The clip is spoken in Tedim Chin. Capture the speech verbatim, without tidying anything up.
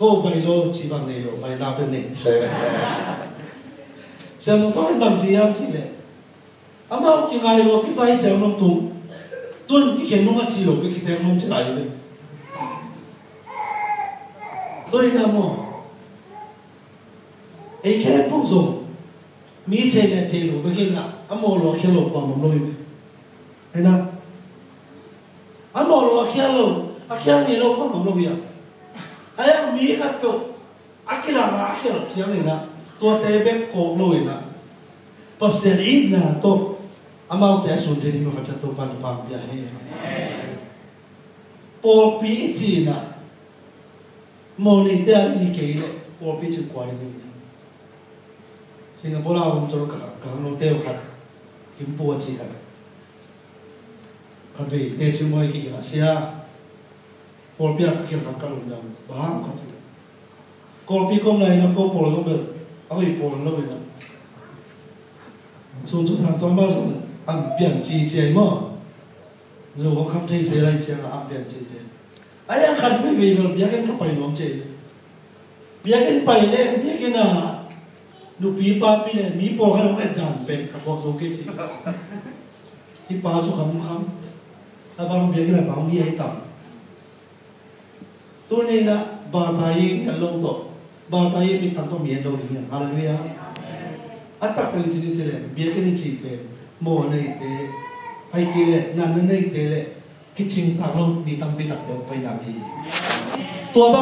Ko bai lo ci bang nei lo, bai la pen nei. Siam lo tawh bang ci hiam ci leh, amau kingai lo kisai siam lo tung. Tun kikhen nung a ci lo, kikhen nung ci lai ve. Tua hi na maw? Ei khempeuh zong mi thei le thei lo bek hi na, a mawh lo a khial lo kuamah om lo hi ve. Hi na, a mawh lo a khial lo, a khial ngei lo kuamah om lo hi a. A yang mi khat peuh a kilang a a khial ciang hi na, tuate bek kawk lo hi na, Pasian itna tawh amaute a sun thei ding lo khat ciat Topa na pang pia hi. Pawlpi i cih na, mawh neite a i kei leh pawlpi cih kua ding hi. Singapore a om tor ka, ka hang note uh khat, Kimpu a ci khat. Khat vei te ci muai kik a sia. Pawlpi a ka kil khat ka lungdam. Bang khat ci. Kawlpi kom lai na ko pawl zong bel a hoih pawl lo hi na. Sung tu san tua ma zong an pian ci ci ai maw? Zo kong kham thei se lai ciang a am pian cihte. A yang khat veivei bel biakinn ka pai nuam cih. Biakinn pai le biakinn a nupi papi le mi pawlkhat hong et dan pen ka thuak zo kei cih. Hi pa cu kham kham. A bang biakinn a bang hi a hi tam. Tuni in ah bata i ngen lo tawh, bata i mittang tawh mi en lo ding hi hang. Halleluiah. A taktak in ci ni ci leh, biakinn i cih pen mawh a neite, ahih kei leh natna neite le kicingtak lo mi tampi takte hong painak hi. Tua bang